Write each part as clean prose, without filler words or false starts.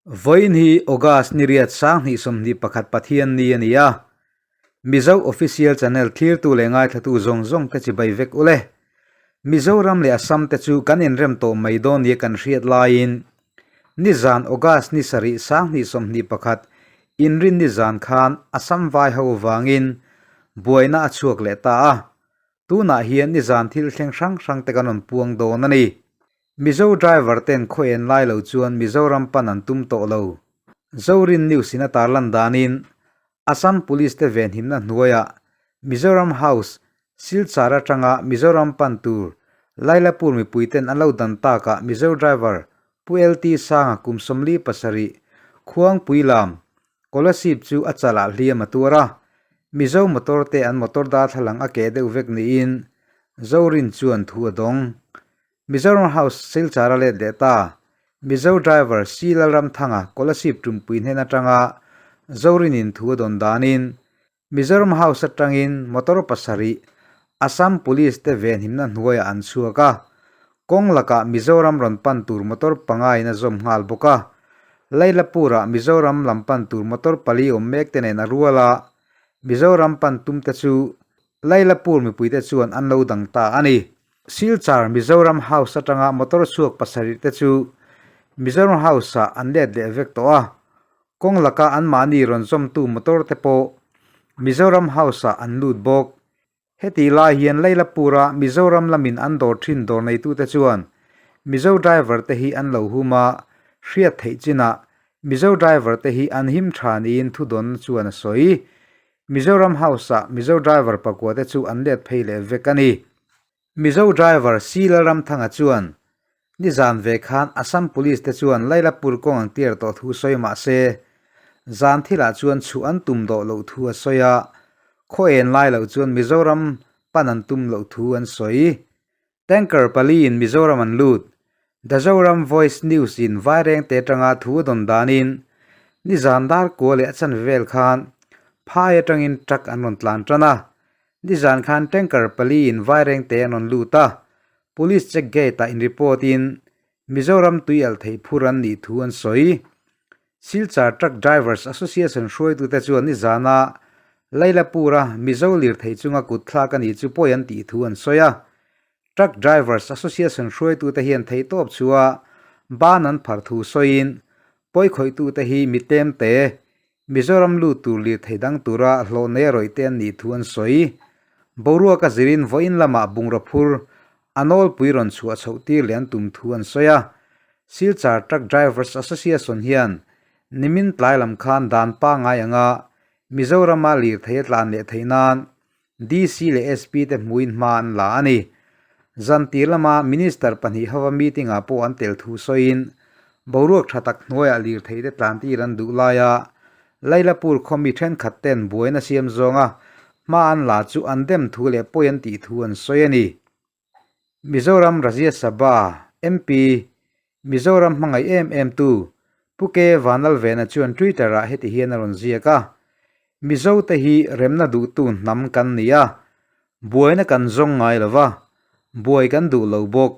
Vawiin hi August ni riat 2021 Pathian ni a ni a, Mizo Official Channel thlirtu leh ngaithlatu zawng zawng te chibai vek ule. Mizoram leh Assam te chu kan inrem tawh mai dawn nia kan hriat laiin nizan August ni sarih 2021 inrin nizan khan Assam vai ho vangin buaina a chhuak leh ta a, tunah hian nizan thil thleng hrang hrang te kan rawn puang dawn a ni. Mizo driver ten khaw en lai lo chuan Mizoram pan an tum tawh lo. Zorin News in a tarlan danin Assam Police te venhimna hnuaiah Mizoram House, Silchar atanga Mizoram pan tur Lailapur mipui ten an lo dan takah Mizo driver Pu LT Sanga kum 47 Khuangpui lam Kolasib chu a chalah hliam a tuar a, Mizo motor te an motor darthlalang a keh deuh vek niin Zorin chuan thu a dawng. Mizoram House Silchar a let leh ta. Mizo driver C Lalramthanga Kolasib Tumpui hnen atanga Zorinin thu a dawn danin Mizoram House atangin motor pasarih Assam Police te venhimna hnuaiah an chhuak a, kawng lakah Mizoram rawn pan tur motor pangain a zawm nghal bawk a. Lailapurah Mizoram lam pan tur motor pali awm mek te nen a rual a, Mizoram pan tum te chu Lailapur mipuite chuan an lo dang ta a ni. Silchar Mizoram House atanga motor chhuak pasarih te chu Mizoram House ah an let leh vek tawh a, kawng laka anmahni rawn zawmtu motor te pawh Mizoram House ah an lut bawk. Hetih lai hian Lailapura Mizoram lamin an dawr thin dawr neitute chuan Mizo driver te hi an lo hum a, hriat theih chinah Mizo driver te hi an him tha niin thudawn chuan a sawi. Mizoram House ah Mizo driver pakua te chu an let phei leh vek a ni. Mizo driver C Lalramthanga chuan nizan ve khan Assam Police te chuan Lailapur kawng an clear tawh thu sawi mah se, zan thilah chuan chhuh an tum dawh loh thu a sawi a, khaw en lai loh chuan Mizoram pan an tum loh thu an sawi. Tanker pali in Mizoram an lut. The Zoram Voice News in Vairengte atanga thu a dawn danin nizan dar kua leh a chanve vel khan phai atangin truck an rawn tlan tan a. Nizan khan tanker pali in Vairengte an rawn lut a, Police check gate ah in report in Mizoram tui alh theih phur an nih thu an sawi. Silchar Truck Drivers Association hruaitute chuan nizana Lailapura Mizo lirthei chunga kut thlak a nih chu pawi an tih thu an sawi a. Truck Drivers Association hruaitute hian theihtawp chua ban an phar thu sawiin pawi khawihtute hi mitem te, Mizoram lut tur lirthei dang tura hlawh nei a rawih te an nih thu an sawi. Boruaka zirin vawiin lamah bungraw phur a nawlpui rawn chhuah chhoh tir leh an tum thu an sawi a. Silchar Truck Drivers Association hian nimin tlai lam khan dan pangngai anga Mizorama lirthei a tlan leh theih nan DC leh SP te hmuin hma an la a ni. Zantir lama Minister pahnih hova meeting ah pawh an tel thu sawiin boruak tha tak hnuaiah lirthei te tlan tir an duh laia Lailapur khaw mi thenkhat ten buaina siam zawnga hma an la chu an dem thu leh pawi an tih thu an sawi a ni. Mizoram Rajya Sabha MP, Mizoram hmangaih em em tu, Pu K Vanlalvena chuan Twitter ah heti hian a rawn ziak a, Mizo te hi remna duhtu hnam kan ni a, buaina kan zawng ngai lo va, buai kan duh lo bawk.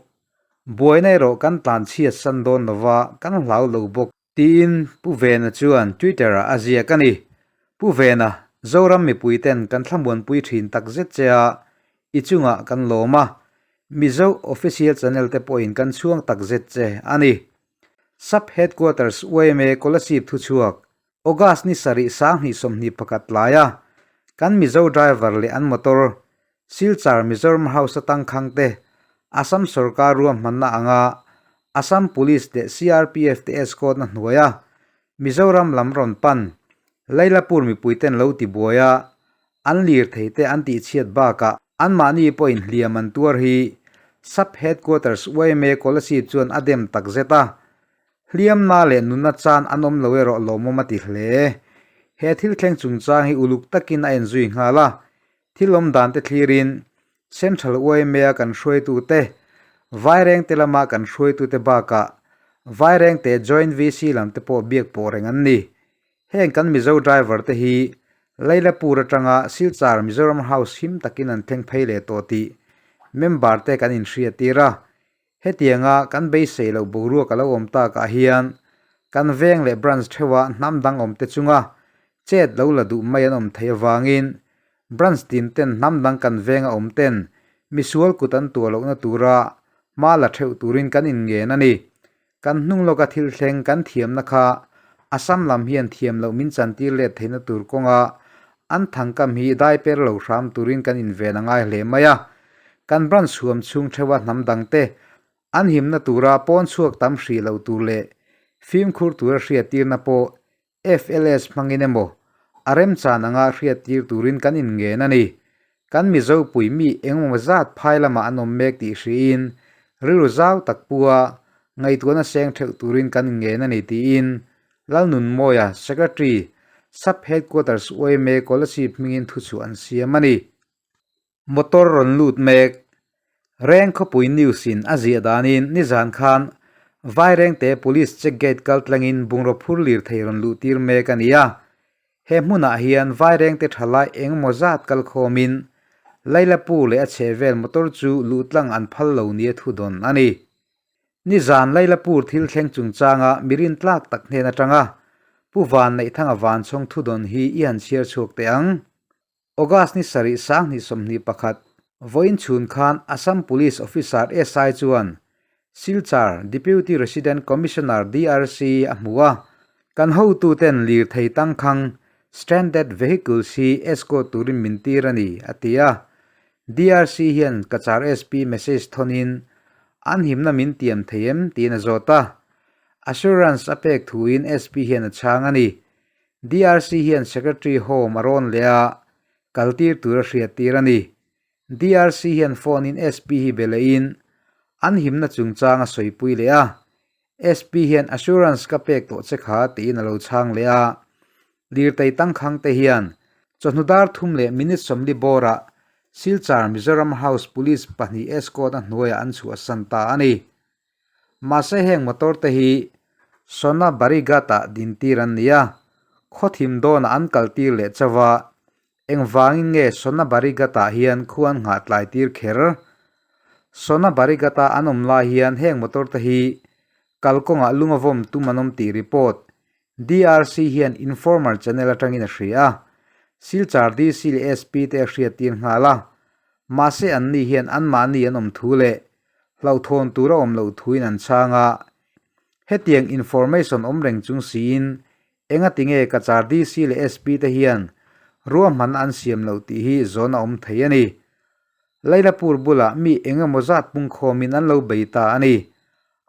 Buaina erawh kan tlanchhiat san dawn lo va, kan hlau lo bawk. Tiin Pu Vena chuan Twitter ah a ziak a ni. Pu Vena, Zoram mipui ten kan thlamuanpui thin tak zet che a, i chungah kan lawm a, Mizo Official Channel te pawhin kan chhuang tak zet che a ni. Sub Headquarters yma Kolasib thuchhuak, August ni sarih 2021 tlaia kan Mizo driver leh an motor Silchar Mizoram House atangkhang te Assam sorkar ruahmanna anga Assam Police leh CRPF te escort na hnuaia Mizoram lam rawn pan Lailapur mipuiten lo ti buai a, an lirthei te an tihchhiat bakah anmahni pawhin hliam an tuar hi Sub Headquarters yma Kolasib chuan a dem takzet a, hliamna leh nunna chan an awm lo erawh lawmawm a ti hle. He thil thleng chungchang hi uluk takin a enzui nghal a, Thil awm dan te thlirin Central yma kan hruaitute, Vairengte lama kan hruaitute bakah Vairengte Joint VC lam te pawh biak pawh reng an ni. Heng kan Mizo driver te hi Lailapur atanga Silchar Mizoram House him takin an thleng phei leh tawh tih member te kan inhriattir a. Hetianga kan beisei loh boruak a lo awm takah hian Kan veng leh branch theuha hnam dang awmte chunga chet lo la duh mai an awm theih avangin branch tin ten hnam dang kan venga awm ten misual kut an tuah lohna tura hma la theuh turin kan inngen a ni. Kan hnung lawka thil thleng kan thiamna kha Assam lam hian thiam loh min chantir let theihna tur kawnga an thangkam hi dai per lo hram turin kan inven a ngai hle mai a. Kan branch huam chhung theuha hnam dangte An himna tura pawn chhuak tam hrih loh tur leh fimkhur tura hriattirna pawh FLS hmangin emaw a remchan anga hriattir turin kan inngen a ni. Kan Mizopui mi engemaw zat phai lamah an awm mek tih hriin rilru zau tak pua ngaihtuahna seng theuh turin kan inngen a ni tiin Lalnunmawia, Secretary, Sub-Headquarters yma Kolasib hmingin thuchhuah an siam a ni. Motor rawn lut mek. Reng khawpui news in a ziah danin nizan khan Vairengte Police check gate kal tlangin bungraw phur lirthei rawn luh tir mek a ni a. He hmunah hian Vairengte thalai engemaw zat kal khawmin Lailapur leh a chhehvel motor chu luh tlang an phal lo nia thu dawn a ni. Nizan Lailapur thil thleng chungchanga mi rintlak tak hnen atanga Pu Vanneihthanga Vanchhawng thu dawn hi i han chhiar chhuak teh ang. August ni sarih 2021, vawiin chhun khan Assam Police Officer SI chuan Silchar Deputy Resident Commissioner, DRC, a hmu a, kan hotuten lirthei tangkhang, stranded vehicles, hi escort turin min tir a ni, a ti a. DRC hian Cachar SP message thawnin an himna min tiam thei em tiin a zawt a. Assurance a pek thuin SP hian a chhang a ni. DRC hian Secretary Home a rawn leh a, kaltir tur a hriattir a ni. DRC hian phone in SP hi be lehin an himna chungchang a sawipui leh a, SP hian assurance ka pek tawh che kha tiin a lo chhang leh a. Lirtei tangkhang te hian chawhnu dar thum leh minute 40 bawrah Silchar Mizoram House Police pahnih escort a hnuaiah an chhuahsan ta a ni. Mahse heng motor te hi Sona Barighat-ah dintir an ni a, khawthim dawnah an kaltir leh chauh a, engvangin nge Sona Barighat-ah hian khu an nghah tlai tir kher? Sona Barighat-a an awm lai hian heng motor te hi kalkawngah lung a vawm tum an awm tih report DRC hian Informer channel atangin a hria a, Silchar DC leh SP te a hriattir nghal a, mahse anni hian anmahni an awm thu leh Hlauhthawn tur a awm loh thuin an chhang a, hetiang information awm reng chung siin engati nge Cachar DC leh SP te hian ruahmanna an siam loh tih hi zawn a awm thei a ni. Lailapur bulah mi engemaw zat pungkhawmin an lo bei ta a ni.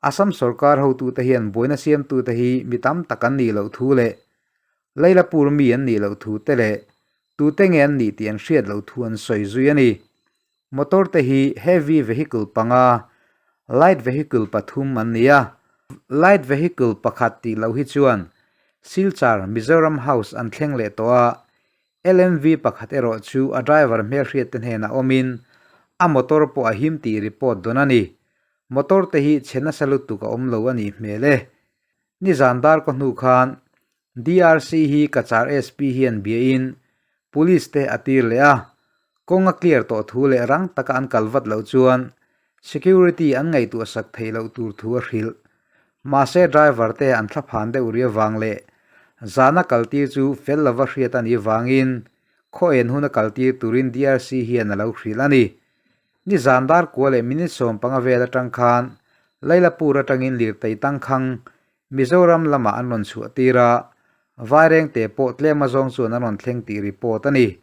Assam sorkar hotute hian buaina siamtute hi mi tam tak an nih loh thu leh Lailapur mi an nih loh thu te leh tute nge an nih tih an hriat loh thu an sawi zui a ni. Motor te hi heavy vehicle panga, light vehicle pathum an ni a. Light vehicle pakhat tih loh hi chuan Silchar Mizoram House an thleng leh tawh a, LMV pakhat erawh chu a driver hmelhriat te hnenah awmin a motor pawh a him tih report dawn a ni. Motor te hi chhe nasa lutuk a awm lo a nih hmel e. Nizan dar kaw hnu khan DRC hi Cachar SP hian biain Police te a tir leh a, kawng a clear tawh thu leh rang taka an kal vat loh chuan security an ngaihtuah sak theih loh tur thu a hrilh. Mahse driver te an thlaphan deuh ri avang leh zana kaltir chu fel lova hriat a nih vangin khaw en huna kaltir turin DRC hian a lo hrilh a ni. Nizan dar kua leh minute 15 vel atang khan Lailapur atangin lirtei tangkhang Mizoram lamah an rawn chhuah tir a, Vairengte pawh tlem azawng chuan an rawn thleng tih report a ni.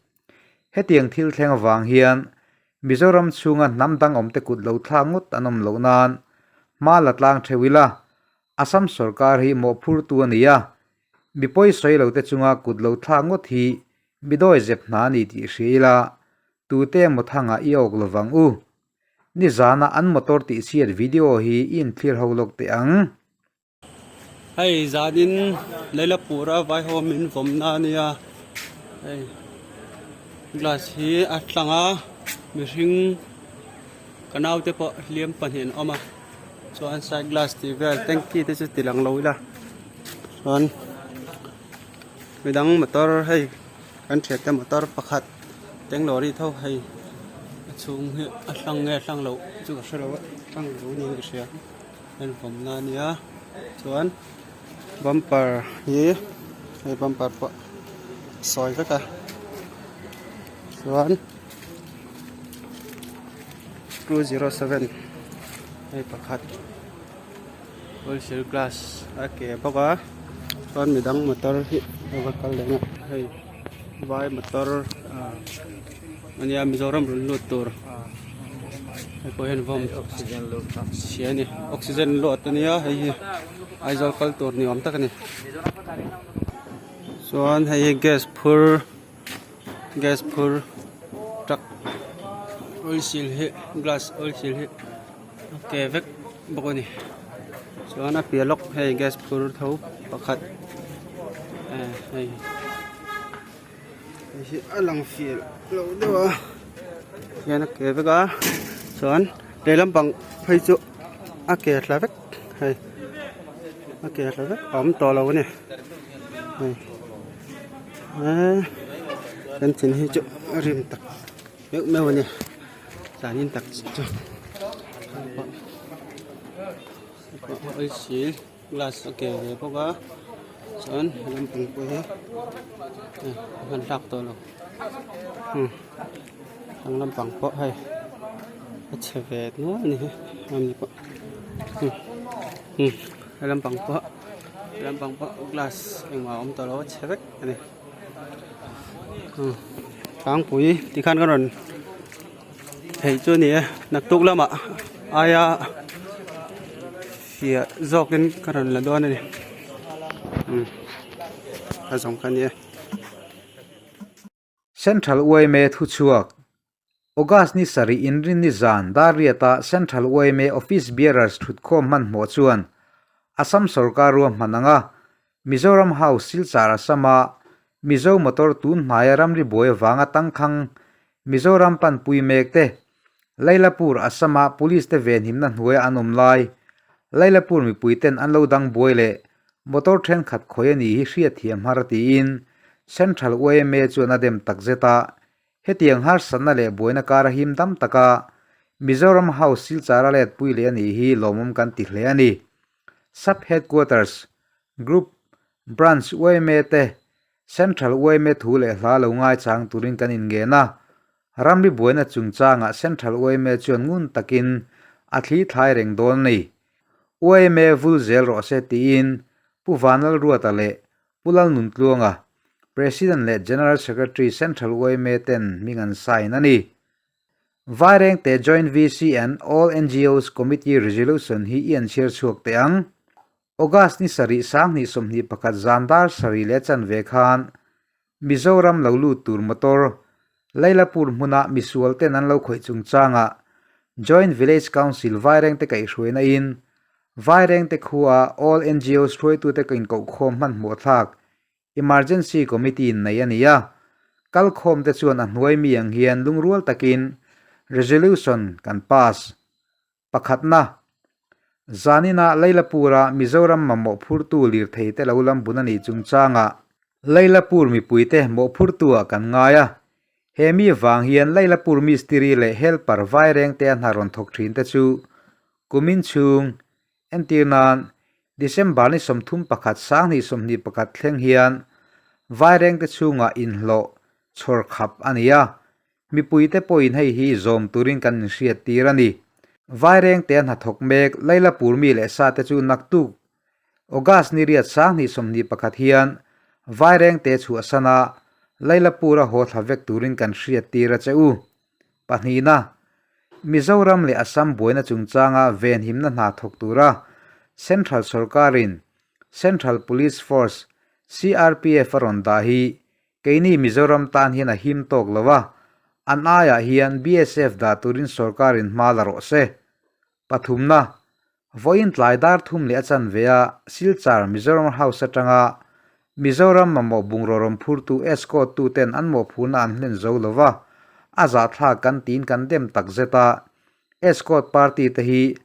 Hetiang thil thleng avang hian Mizoram chhunga hnam dang awmte kut lo thlak ngawt an awm loh nan hma la tlang theuh ila, Assam sorkar hi mawhphurtu a ni a, mi pawi sawi lote chunga kut lo thlak ngawt hi mi dawi zep hna a ni tih hria ila, tute emaw thangah i awk lovang u. Nizana an motor tih chhiat video hi i inthlir ho lawk teh ang. Hei zanin Lailapura vai ho min vawmna a nia hei glass hi a tlang a mihring ka naute pawh hliam pahnih an awm a chuan side glass tih vel tanky te chu ti lang lo ila chuan midang motor hei. Kan thiante motor pakhat Bangalore tho hei a chhung hi a hlang nge hlang loh chu ka hre lo a hlang lo niin ka hria en vawmna a nia chuan. Bumper hi hei bumper pawh sawi vek a chuan 207 hei pakhat wholesale glass a ke bawk a chuan midang motor hi a va kal leh a hei vai motor ah ania Mizoram rawn lut tur hei pawh hian vawm chhia a ni oxygen load ania hei hi Aizawl kal tur ni awm tak a ni chuan hei hi gas phur gas phur truck oil seal hi glass oil seal hi a ke vek bawk a ni chuan a piah lawk hei gas phur tho pakhat eh hei hei hi a lang fiah lo deuh a hian a ke vek a chuan lehlam pang phei chu a ke thla vek hei a ke thla vek a awm tawh lo a ni hei eee kan chin hi chu a rim tak meuh meuh a ni tlanin tak chu glass a ke ve bawk a chuan lampang pawh hi a hman hlak tawh lo dang lampang pawh hei a chhe ve nual a ni hi hemi pawh he lampang pawh he lampang pawh glass engmah a awm tawh lo a chhe vek a ni tlangpui tikhan ka rawn Hei chu a ni e naktuk lamah aia fiah zawkin ka rawn la dawn a ni umm a zawng kha a ni e. Central yma thuchhuak, August ni sarih inrinni zan Darriata Central yma Office Bearers thutkhawm hmanhmawh chuan Assam sorkar ruahman anga Mizoram House Silchar Assam-a Mizo motor tun hnaia ramri buai avanga tangkhang Mizoram panpui mek te, Lailapur Assam-a Police te venhimna hnuaia an awm lai, Lailapur mipui ten an lo dang buai leh motor thenkhat khawi a nih hi hriatthiam har tiin Central yma chuan a dem takzet a, hetiang harsatna leh buaina kara him dam taka Mizoram House Silchar a letpui leh a nih hi lawmawm kan ti hle a ni. Sub Headquarters, Group, Branch yma te Central yma thu leh hla lo ngaichang turin kan inngen a, ramri buaina chungchangah Central yma chuan ngun takin a thli thlai reng dawn a ni. Yma vul zel rawh se tiin Pu Vanlalruata leh Pu Lalnuntluanga, President leh General Secretary Central yma ten hming an sign a ni. Vairengte Joint VC and All NGOs Committee Resolution hi i an chhiar chhuak teh ang. August ni sarih 2021 zan dar sarih leh chanve khan Mizoram lo lut tur motor Lailapur hmuna misual ten an lo khawih chungchangah Joint Village Council Vairengte kaihhruaina in Vairengte khua All NGOs hruaitute inkohkhawm hmanhmawh thlak Emergency Committee in nei a ni a, kalkhawmte chuan a hnuai mi ang hian lungrual takin resolution kan pass. Pakhatna, Zanina Lailapura Mizoram mamawh phurtu lirthei te lo lam bun a nih chungchangah Lailapur mipuite mawhphurtu-ah kan ngai a, he mi vang hian Lailapur mistiri leh helper vairengte a hna rawn thawk thin te chu kumin chhung Entir nan, December ni 31 2021 thleng hian Vairengte chhungah inhlawh chhawr khap a ni a, mipuite pawhin hei hi zawm turin kan inhriat tir a ni. Vairengte a hnathawk mek Lailapur mi leh sate chu naktuk August ni riat 2021 hian Vairengte chhuahsana Lailapura haw thla vek turin kan hriat tir a che u. Pahnihna, Mizoram leh Assam buaina chungchanga venhimna hna thawk tura Central sorkarin Central Police Force, CRPF, a rawn dah hi keini Mizoram tan hian a him tawk lo a, an aiah hian BSF dah turin sorkarin hma la rawh se. Pathumna, Vawiin tlai dar thum leh a chanve a Silchar Mizoram House atanga Mizoram mamawh bungraw rawn phurtu escort tu ten an mawhphurna an hlen zo lo va, a zahthlak kan tiin kan dem tak zet a, escort party te hi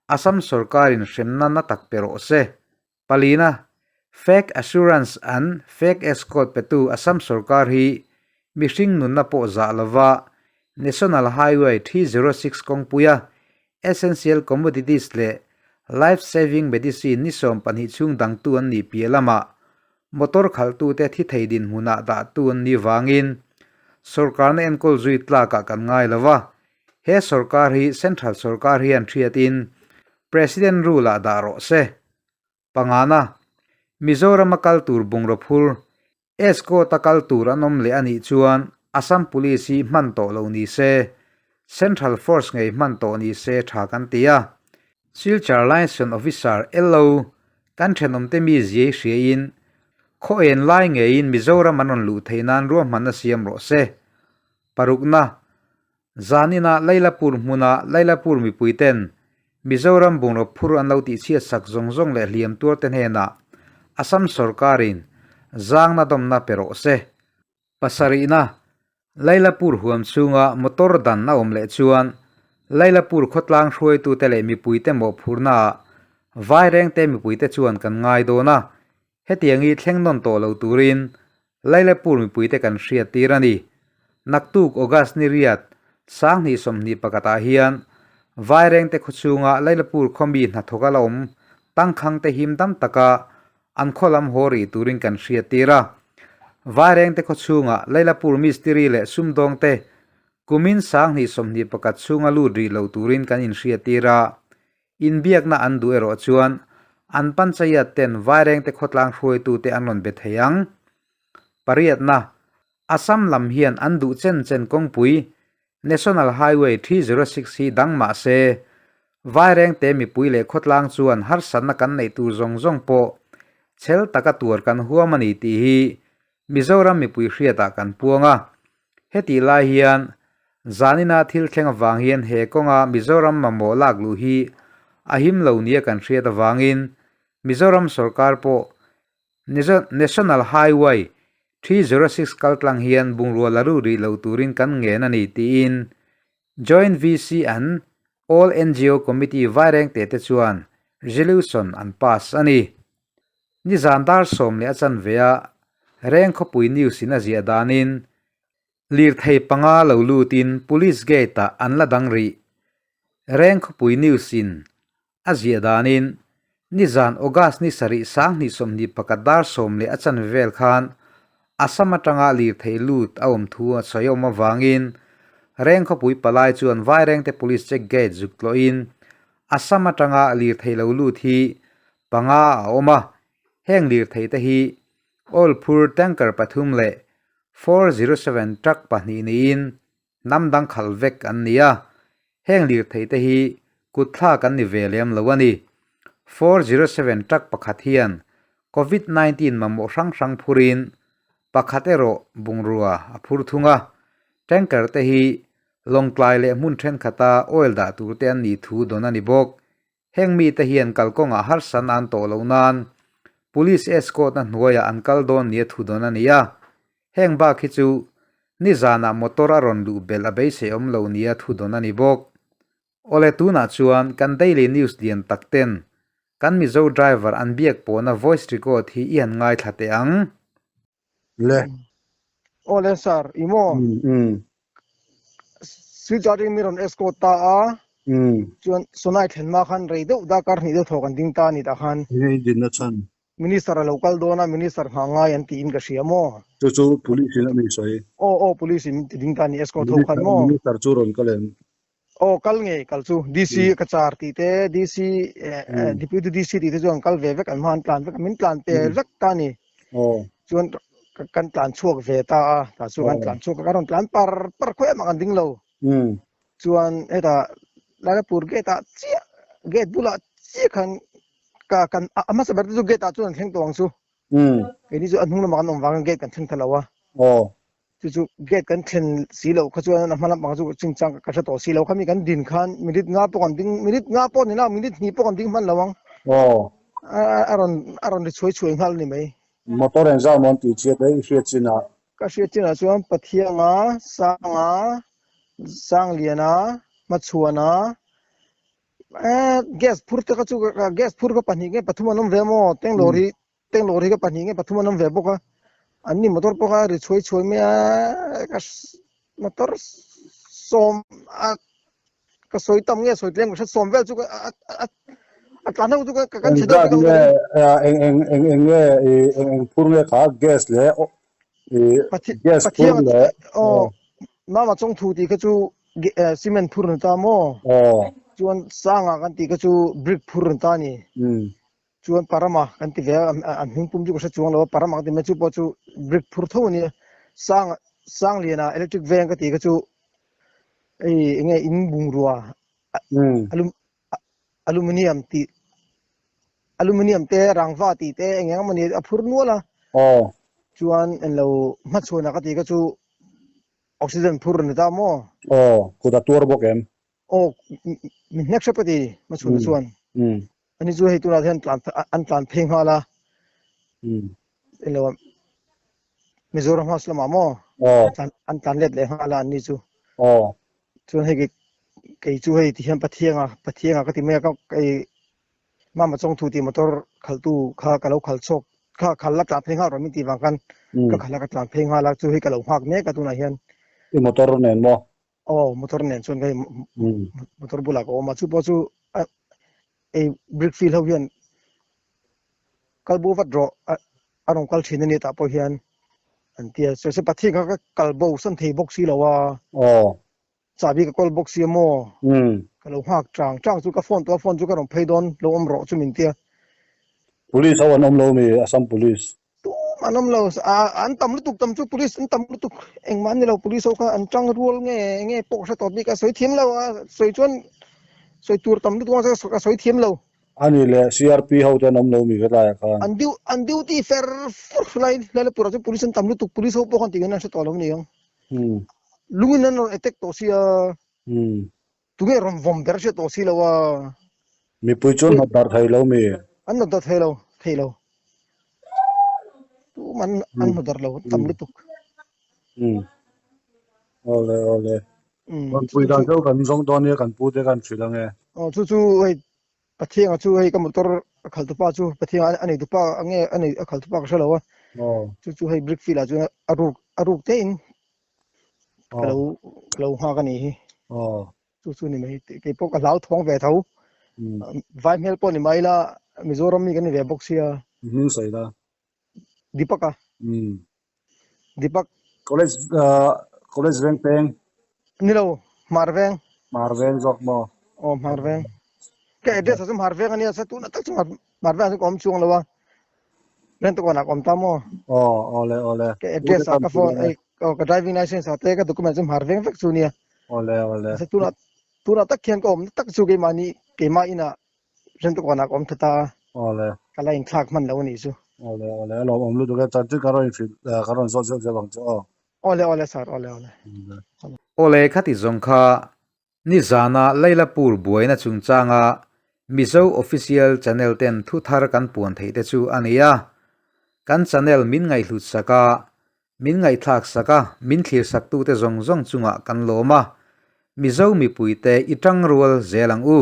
Assam sorkarin hremna na tak pe rawh se. Palina, Fake assurance an fake escort petu Assam sorkar hi mihring nunna pawh zah lova National Highway 306 kawngpuia essential commodities leh Life Saving Medicine ni 12 chhung dangtu an nih piah lamah motor khalhtute thi thei dinhmunah dahtu an nih vangin sawrkarna enkawl zui tlakah kan ngai lo va, he sawrkar hi Central sawrkar hian hriatin President rule-ah dah rawh se. Pangana, Mizorama kal tur bungraw phur, Escort-a kal tur an awm leh a nih chuan Assam Police hi hman tawh lo ni se, Central Force ngei hman tawh ni se tha kan ti a. Silchar Liaison Officer, LO, kan thenawmte mi ziai hriain khaw en lai ngeiin Mizoram an rawn luh theih nan ruahmanna siam rawh se. Parukna, Zanina Lailapur hmuna Lailapur mipuiten Mizoram bungraw phur an lo tihchhiat sak zawng zawng leh hliam tuarte hnenah Assam sawrkarin zangna dawmna pe rawh se. Pasarihna, Lailapur huam chhunga motor dan a awm leh chuan Lailapur khawtlang hruaitute leh mipuite mawhphurhnaah Vairengte mipuite chuan kan ngai dawn a, Hetiang hi thleng nawn tawh lo turin Lailapur mipuite kan hriat tir a ni. Naktuk August ni riat, 2021 ah hian Vairengte khawchhunga Lailapur khaw mi hnathawk a la awm tangkhangte him dam taka an khaw lam haw rih turin kan hriat tir a. Vairengte khawchhunga Lailapur mistiri leh sumdawngte kumin 2021 chhunga lut rih lo turin kan inhriat tir a. Inbiakna an duh erawh chuan an panchayat ten Vairengte khawtlang hruaitute an rawn be thei ang. Pariatna, Assam lam hian an duh chen chen kawngpui National Highway 306 hi dang mah se, Vairengte mipui leh khawtlang chuan harsatna kan neih tur zawng zawng pawh chhel taka tuar kan huam a ni tih hi Mizoram mipui hriatah kan puang a. Hetih lai hian zanina thil thleng avang hian he kawnga Mizoram mamawh lak luh hi a him lo nia kan hriat avangin Mizoram sawrkar pawh National Highway 306 kaltlang hian bungrua la ru rih lo turin kan ngen a ni tiin Joint VC and All ngo Committee Vairengte te chuan resolution an pass a ni. Nizan dar sawm leh a chanve a Reng khawpui news in a ziah danin lirthei panga lo lutin police gate ah an la dang rih. Reng khawpui news in a ziah danin nizan August ni sarih 2021 dar sawm leh a chanve vel khan Assam atanga lirthei lut a awm thu a sawi awm avangin Reng khawpui palai chuan Vairengte police check gate zuk tlawhin Assam atanga lirthei lo lut hi panga a awm a, heng lirthei te hi oil phur tanker pathum leh 407 truck pahnih niin hnam dang khalh vek an ni a, heng lirthei te hi kut thlak an ni ve lem lo a ni. 407 truck pakhat hian Covid 19 mamawh hrang hrang phurin pakhat erawh bungrua a phur thung a, tanker te hi Lawngtlai leh hmun thenkhat-a oil dah tur te an nih thu dawn a ni bawk. Heng mite hian kalkawngah harsatna an tawh loh nan Police escort-na hnuaiah an kal dawn nia thu dawn a ni a. Heng bak hi chu nizanah motor a rawn luh belh a beisei awm lo nia thu dawn a ni bawk. Awle tunah chuan kan daily news lian tak ten kan Mizo driver an biak pawhna voice record hi i han ngaithla teh ang. Le. Awle sir, i maw? Switch atangin min rawn escort ta a, chuan Sonai thlen hma khan rei deuh dakar hnih deuh thaw kan ding ta a ni tah khan. Enge i dinna chhan? Minister a lo kal dawn a, Minister nghah ngai an tiin ka hria maw? Chu chu Police in a mi sawi. Aw aw Police in min ti ding ta a ni escort ho khan maw? Minister chu rawn kal em? Aw kal ngei kal chu DC ka char tih te DC Deputy DC tih te chu an kal ve vek an hma an tlan vek a min tlan pel vek ta a ni. Aw. Chuan kan tlan chhuak ve ta a, tah chu kan tlan chhuak a, kan rawn tlan par par khawi emah kan ding lo. Chuan hetah Lailapur gate ah chiah gate bulah chiah khan ka kan a hmasa ber te chu gate ah chuan an thleng tawh ang chu. Keini chu a hnung lamah kan awm vangin gate kan thleng ta lo a. Aw. Chu chu gate kan thlen si loh kha chuan a hma lampang chu chingchang ka hre tawh si lo. Khami kan din khan minute nga pawh kan ding minute nga pawh ni lo minute hnih pawh kan ding hman lo ang. Aw. A rawn a rawn ri chhuai chhuai nghal ni mai. Motor engzah maw an tih chiat e i hriat chinah? Ka hriat chinah chuan Pathianga, Sanga, Sangliana, Hmachhuana, eh gas phur te kha chu gas phur kha pahnih nge pathum an awm ve maw Tenglawr hi Tenglawr hi ka pahnih nge pathum an awm ve bawk a, an ni motor pawh kha ri chhuai chhuai mai a, ka motor sawm a ka sawi tam nge sawi tlem ka hre sawm vel chu a a. A tlan ho chu ka kan chhe deuh Engzat nge eng eng eng eng nge i eng eng phur nge kha gas leh i gas phur leh aw mama chawng thu tih kha chu cement phur ni ta maw aw chuan sanga kan tih kha chu brick phur ni ta ni chuan parama kan ti ve a a hming pum chu ka hre chuang lo a parama kan ti mai chu pawh chu brick phur tho a nia sang sangliana electric veng ka tih kha chu hei eng nge in bungrua aluminium tih aluminium te rangva tih te eng eng emawni a phur nual a aw chuan englo hmachhuana ka tih kha chu oxygen phur a ni ta maw aw kut a tuar bawk em aw min hnek hrep a ti hmachhuana chuan ani chu hei tunah hian tlan an tlan phei nghal a englo Mizoram house lamah maw an tlan let leh nghal a an ni chu aw chuan hei kei chu hei ti hian Pathianga Pathianga ka ti mai a ka kei mama chawngthu tih motor khaltu kha ka lo khal chhuak kha khal la tlan phei nghal rawh min tih vang khan ka khal a ka tlan phei nghal a chu hei ka lo nghak mek a tunah hian i motor nen maw aw motor nen chuan hei motor bulah ka awm a chu pawh chu ei brick field ho hian kal bo vat rawh a rawn kal thin a ni tah pawh hian an ti a sawi se Pathian kha ka kal bo san thei bawk si lo a aw chahbi ka kawl bawk si a maw ka lo nghak chang chang chu ka phone tawh a phone chu ka rawn phei dawn lo awm rawh chu min tia Police ho an awm lo mi Assam police Tum an awm lo an tam lutuk tam chu police an tam lutuk engmah an ni lo police ho kha an tang rual nge nge pawh ka hre tawh bik a sawi thiam lo a sawi chuan sawi tur tam lutuk a ka sawi thiam lo. Ani leh CRP ho te an awm lo mi ka tlaiah khan. An deu an duty fer fur lai Lailapur ah chuan police an tam lutuk police ho pawh khan tih hian an hre tawh lo a ni ang. Lungin an rawn attack tawh sia. Tunge rawn vawm ber hriat tawh si lo a. Mipui chu an hnawt darh thei lo mi? An hnawt darh thei lo, thei lo. Tum an an hnawt darh lo, an tam lutuk. Umm. Awle awle. Rawn pui dan deuh kan zawng dawn nia kan pu te kan hrilh ange. Aw chu chu hei Pathianga chu hei ka motor a khalh tupa chu Pathianga a nei tupa ange a nei a khalh tupa ka hre lo a. Chu chu hei brick field ah chuan a ruk a ruk te in ka lo ka lo nghak a nih hi chu chu ni mai kei pawh ka hlau thawng ve tho vai hmel pawh ni mai ila Mizoram mi kan ni ve bawk sia hming sawi la Deepak a Deepak college college veng peng ni lo Hmar veng Hmar veng zawk maw aw Hmar veng ka address ah chu Hmar veng a nia tuna tak chu Hmar veng ah chuan ka awm chuang lo a Rent kawn ah ka awm ta maw? Aw, awle, awle. Ka address ah ka phone ei aw ka driving license ah te ka document chu hmar veng vek chu nia. Awle, awle. Mahse tunah tunah tak hian ka awm na tak chu keimahni keimah inah rent kawn ah ka awm tha ta a. Awle. Ka la inthlak hman lo a nih chu. Awle, awle. A lawmawm lutuk e. Chanchin ka rawn inhrilh ka rawn zawt zeuh zeuh ang chu aw. Awle, awle sir, awle, awle. Awle khati zawng kha Nizana Lailapur buaina chungchanga Mizo Official Channel ten thu thar kan puan theih te chu a ni a. Kan channel min ngaihhlut sak a, min ngaihthlak sak a, min thlir sak tute zawng zawng chungah kan lawm a. Mizo mipuite i tangrual zel ang u.